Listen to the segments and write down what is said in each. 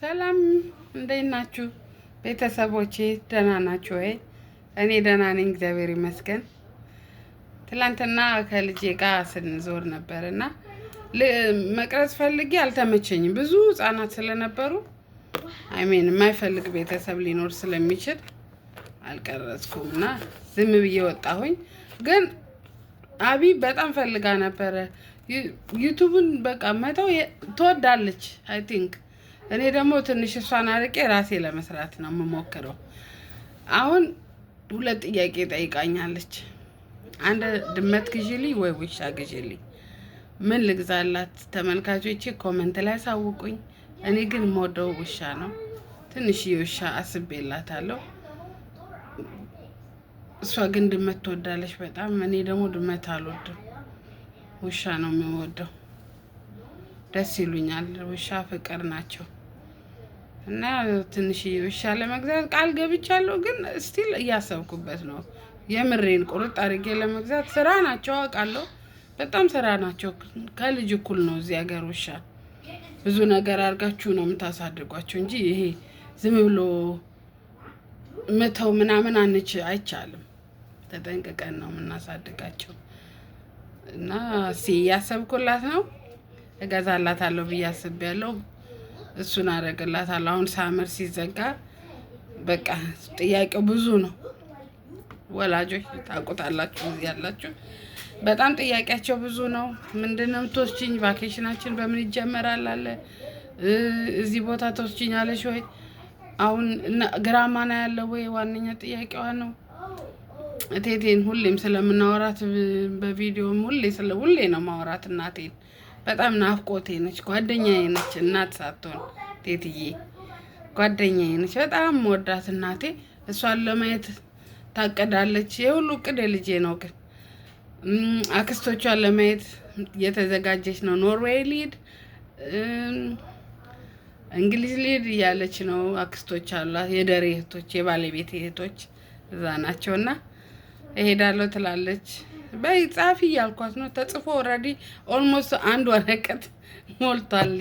ሰላም እንዴት ናችሁ ቤተሰቦቼ? ደህና ናችሁ ወይ? እኔ ደህና ነኝ፣ እግዚአብሔር ይመስገን። ትላንትና ከልጄ ጋር ስንዞር ነበር እና መቅረጽ ፈልጌ አልተመቸኝም። ብዙ ህጻናት ስለነበሩ፣ I mean የማይፈልግ ቤተሰብ ሊኖር ስለሚችል አልቀረጽኩም እና ዝም ብዬ ወጣሁኝ። ግን አቢ በጣም ፈልጋ ነበረ። YouTube ን በቃ መተው ትወዳለች I think። እኔ ደግሞ ትንሽ እሷን አርቄ ራሴ ለመስራት ነው የምሞክረው። አሁን ሁለት ጥያቄ ጠይቃኛለች። አንድ ድመት ግዢልኝ ወይ ውሻ ግዢልኝ። ምን ልግዛላት? ተመልካቾቼ comment ላይ አሳውቁኝ። እኔ ግን የምወደው ውሻ ነው። ትንሽዬ ውሻ አስቤላታለሁ። እሷ ግን ድመት ትወዳለች በጣም። እኔ ደግሞ ድመት አልወድም፣ ውሻ ነው የምወደው። ደስ ይሉኛል። ውሻ ፍቅር ናቸው። እና ትንሽዬ ውሻ ለመግዛት ቃል ገብቻለሁ፣ ግን still እያሰብኩበት ነው። የምሬን ቁርጥ አድርጌ ለመግዛት። ስራ ናቸው አውቃለሁ። በጣም ስራ ናቸው። ከልጅ እኩል ነው እዚህ ሀገር ውሻ። ብዙ ነገር አድርጋችሁ ነው የምታሳድጓቸው እንጂ ይሄ ዝም ብሎ መተው ምናምን አይቻልም። ተጠንቅቀን ነው የምናሳድጋቸው። እና እስኪ እያሰብኩላት ነው፣ እገዛላታለሁ ብዬ አስቤያለሁ። እሱን አደርግላታለሁ። አሁን summer ሲዘጋ በቃ ጥያቄው ብዙ ነው። ወላጆች ታውቁታላችሁ፣ እዚህ ያላችሁ በጣም ጥያቄያቸው ብዙ ነው። ምንድን ነው የምትወስጂኝ? Vacation ኣችን በምን ይጀመራል አለ። እዚህ ቦታ ትወስጂኛለሽ ወይ? አሁን grandma ና ያለው ወይ ዋነኛ ጥያቄዋ ነው። እቴቴን ሁሌም ስለምናወራት በቪዲዮም ሁሌ ስለ ሁሌ ነው ማወራት። እናቴን በጣም ናፍቆቴ ነች፣ ጓደኛዬ ነች። እናት ሳትሆን ቴትዬ ጓደኛዬ ነች። በጣም መወዳት እናቴ። እሷን ለማየት ታቀዳለች። የሁሉ እቅድ የልጄ ነው። ግን አክስቶቿን ለማየት እየተዘጋጀች ነው። ኖርዌይ ልሂድ፣ እንግሊዝ ልሂድ እያለች ነው። አክስቶች አሏት፣ የደሬ እህቶች፣ የባለቤት እህቶች እዛ ናቸውና እሄዳለሁ ትላለች። በይ ጻፊ እያልኳት ነው። ተጽፎ already almost አንድ ወረቀት ሞልቷል።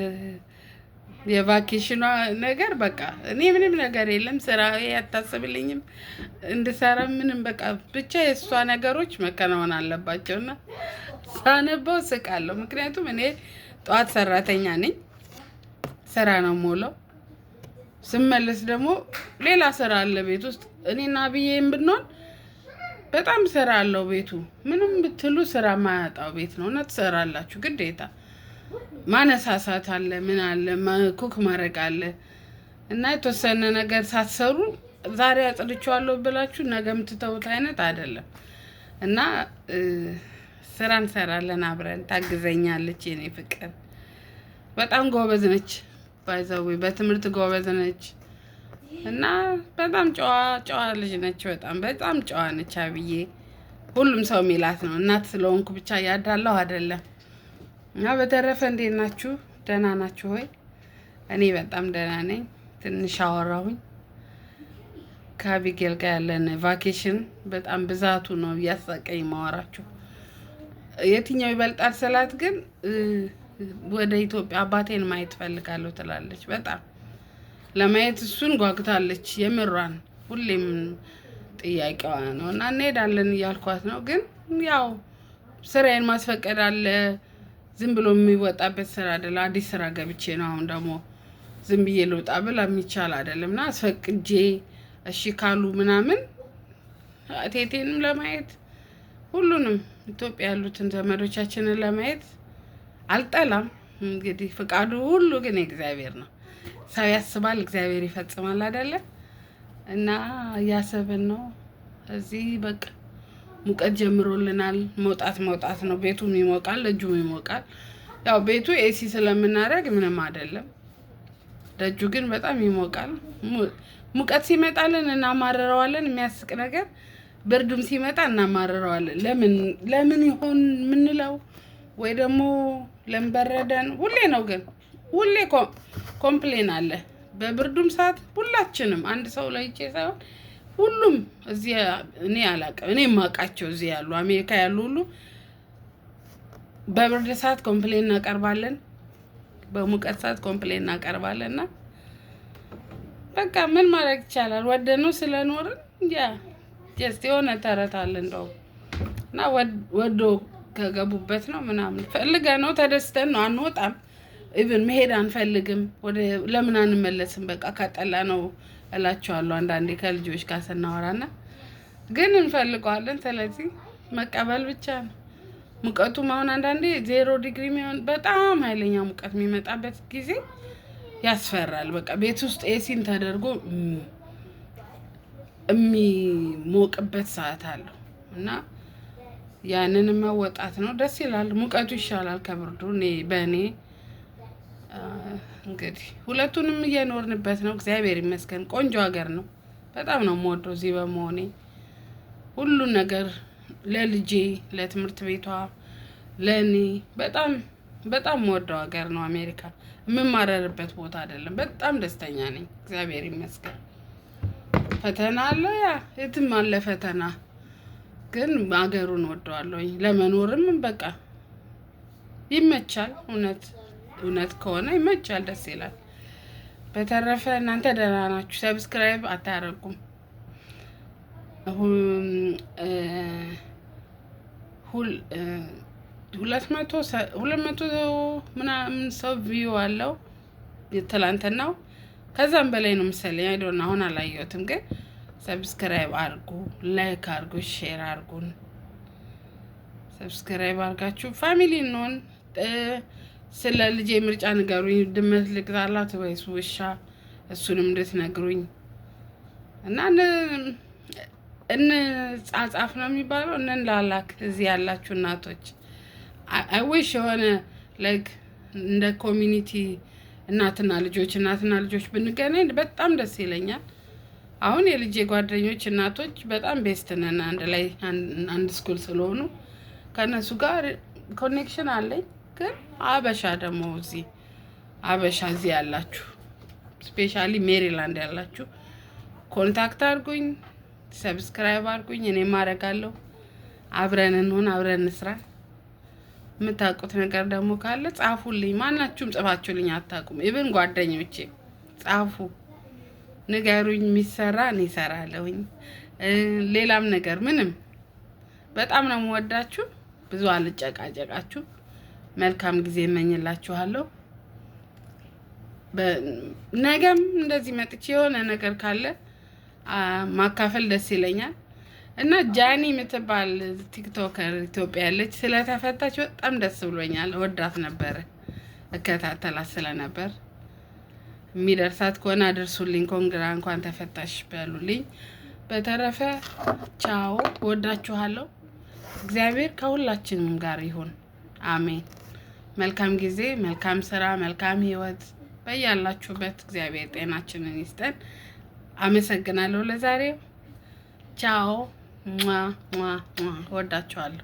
የ vacation ኗ ነገር በቃ እኔ ምንም ነገር የለም፣ ስራ አታስብልኝም እንድሰራ ምንም፣ በቃ ብቻ የእሷ ነገሮች መከናወን አለባቸው እና ሳነበው ስቃለሁ። ምክንያቱም እኔ ጠዋት ሰራተኛ ነኝ፣ ስራ ነው የምውለው። ስመለስ ደግሞ ሌላ ስራ አለ ቤት ውስጥ። እኔና ብዬም ብንሆን በጣም ስራ አለው ቤቱ። ምንም ብትሉ ስራ ማያጣው ቤት ነው እና ትሰራላችሁ ግዴታ። ማነሳሳት አለ፣ ምን አለ፣ cook ማድረግ አለ እና የተወሰነ ነገር ሳትሰሩ ዛሬ አጽድቼዋለሁ ብላችሁ ነገ የምትተውት አይነት አይደለም። እና ስራ እንሰራለን አብረን። ታግዘኛለች የኔ ፍቅር። በጣም ጎበዝ ነች። By the way በትምህርት ጎበዝ ነች እና በጣም ጨዋ ጨዋ ልጅ ነች። በጣም በጣም ጨዋ ነች። አብዬ ሁሉም ሰው የሚላት ነው። እናት ስለሆንኩ ብቻ ያዳላሁ አይደለም። እና በተረፈ እንዴት ናችሁ? ደህና ናችሁ ወይ? እኔ በጣም ደህና ነኝ። ትንሽ አወራሁኝ። ከአቢጌል ጋር ያለን vacation በጣም ብዛቱ ነው እያሳቀኝ ማወራችሁ። የትኛው ይበልጣል ስላት ግን ወደ ኢትዮጵያ አባቴን ማየት ፈልጋለሁ ትላለች። በጣም ለማየት እሱን ጓግታለች። የምሯን ሁሌም ጥያቄዋ ነው እና እንሄዳለን እያልኳት ነው። ግን ያው ስራዬን ማስፈቀድ አለ። ዝም ብሎ የሚወጣበት ስራ አይደለም። አዲስ ስራ ገብቼ ነው። አሁን ደግሞ ዝም ብዬ ልውጣ ብል የሚቻል አይደለም እና አስፈቅጄ እሺ ካሉ ምናምን እቴቴንም ለማየት፣ ሁሉንም ኢትዮጵያ ያሉትን ዘመዶቻችንን ለማየት አልጠላም። እንግዲህ ፍቃዱ ሁሉ ግን የእግዚአብሔር ነው። ሰው ያስባል፣ እግዚአብሔር ይፈጽማል አይደለ? እና እያሰብን ነው። እዚህ በቃ ሙቀት ጀምሮልናል። መውጣት መውጣት ነው። ቤቱም ይሞቃል፣ ደጁም ይሞቃል። ያው ቤቱ AC ስለምናደርግ ምንም አይደለም። ደጁ ግን በጣም ይሞቃል። ሙቀት ሲመጣልን እናማርረዋለን። የሚያስቅ ነገር ብርዱም ሲመጣ እናማርረዋለን። ለምን ለምን ይሆን የምንለው ወይ ደግሞ ለምን በረደን ሁሌ ነው። ግን ሁሌ complain አለ። በብርዱም ሰዓት ሁላችንም፣ አንድ ሰው ለይቼ ሳይሆን ሁሉም እዚህ፣ እኔ አላውቅም፣ እኔ የማውቃቸው እዚህ ያሉ አሜሪካ ያሉ ሁሉ በብርድ ሰዓት complain እናቀርባለን፣ በሙቀት ሰዓት complain እናቀርባለን እና በቃ ምን ማድረግ ይቻላል? ወደነው ስለኖርን፣ yeah, just የሆነ ተረት አለ እንደውም እና ወዶ ከገቡበት ነው ምናምን ፈልገ ነው ተደስተን ነው አንወጣም። Even መሄድ አንፈልግም። ወደ ለምን አንመለስም? በቃ ካጠላ ነው እላቸዋለሁ አንዳንዴ ከልጆች ጋር ስናወራና ግን እንፈልገዋለን። ስለዚህ መቀበል ብቻ ነው። ሙቀቱም አሁን አንዳንዴ 0 ዲግሪ የሚሆን በጣም ኃይለኛ ሙቀት የሚመጣበት ጊዜ ያስፈራል። በቃ ቤት ውስጥ AC ን ተደርጎ የሚሞቅበት ሰዓት አለው እና ያንን መወጣት ነው። ደስ ይላል። ሙቀቱ ይሻላል ከብርዱ። እኔ በእኔ እንግዲህ ሁለቱንም እየኖርንበት ነው። እግዚአብሔር ይመስገን። ቆንጆ ሀገር ነው። በጣም ነው የምወደው እዚህ በመሆኔ፣ ሁሉን ነገር ለልጄ፣ ለትምህርት ቤቷ፣ ለእኔ በጣም በጣም የምወደው ሀገር ነው አሜሪካ። የምማረርበት ቦታ አይደለም። በጣም ደስተኛ ነኝ። እግዚአብሔር ይመስገን። ፈተና አለ፣ yeah፣ የትም አለ ፈተና፣ ግን ሀገሩን ወደዋለሁኝ። ለመኖርም በቃ ይመቻል። እውነት እውነት ከሆነ ይመቻል፣ ደስ ይላል። በተረፈ እናንተ ደህና ናችሁ? Subscribe አታረጉም? 200 ምናምን ሰው view አለው ትላንትናው፣ ከዛም በላይ ነው መሰለኝ። I don't አሁን አላየሁትም፣ ግን subscribe አርጉ፣ like አርጉ፣ share አርጉን። Subscribe አርጋችሁ family እንሆን። ስለ ልጄ ምርጫ ንገሩኝ። ድመት ልግዛላት ወይስ ውሻ? እሱንም እንድትነግሩኝ እና እንጻጻፍ ነው የሚባለው። እንላላክ። እዚህ ያላችሁ እናቶች I wish የሆነ like እንደ community እናትና ልጆች ብንገናኝ በጣም ደስ ይለኛል። አሁን የልጄ ጓደኞች እናቶች በጣም best ነን፣ አንድ ላይ አንድ school ስለሆኑ ከእነሱ ጋር connection አለኝ። ግን አበሻ ደግሞ እዚህ አበሻ እዚህ ያላችሁ፣ especially ሜሪላንድ ያላችሁ contact አድርጉኝ፣ subscribe አድርጉኝ፣ እኔም አደርጋለሁ። አብረን እንሁን፣ አብረን እንስራ። የምታውቁት ነገር ደግሞ ካለ ጻፉልኝ። ማናችሁም ጽፋችሁልኝ አታውቁም። Even ጓደኞቼ ጻፉ፣ ንገሩኝ። የሚሰራ እኔ እሰራለሁኝ። ሌላም ነገር ምንም። በጣም ነው የምወዳችሁ። ብዙ አልጨቃጨቃችሁ። መልካም ጊዜ እመኝላችኋለሁ። ነገም እንደዚህ መጥቼ የሆነ ነገር ካለ ማካፈል ደስ ይለኛል። እና ጃኒ የምትባል TikToker ኢትዮጵያ ያለች ስለተፈታች በጣም ደስ ብሎኛል። ወዳት ነበረ፣ እከታተላት ስለነበር የሚደርሳት ከሆነ አድርሱልኝ። Congra፣ እንኳን ተፈታሽ በሉልኝ። በተረፈ ቻው፣ ወዳችኋለሁ። እግዚአብሔር ከሁላችንም ጋር ይሁን። አሜን። መልካም ጊዜ፣ መልካም ስራ፣ መልካም ህይወት በያላችሁበት እግዚአብሔር ጤናችንን ይስጠን። አመሰግናለሁ ለዛሬው። ቻው። ሟ ሟ ሟ። ወዳችኋለሁ።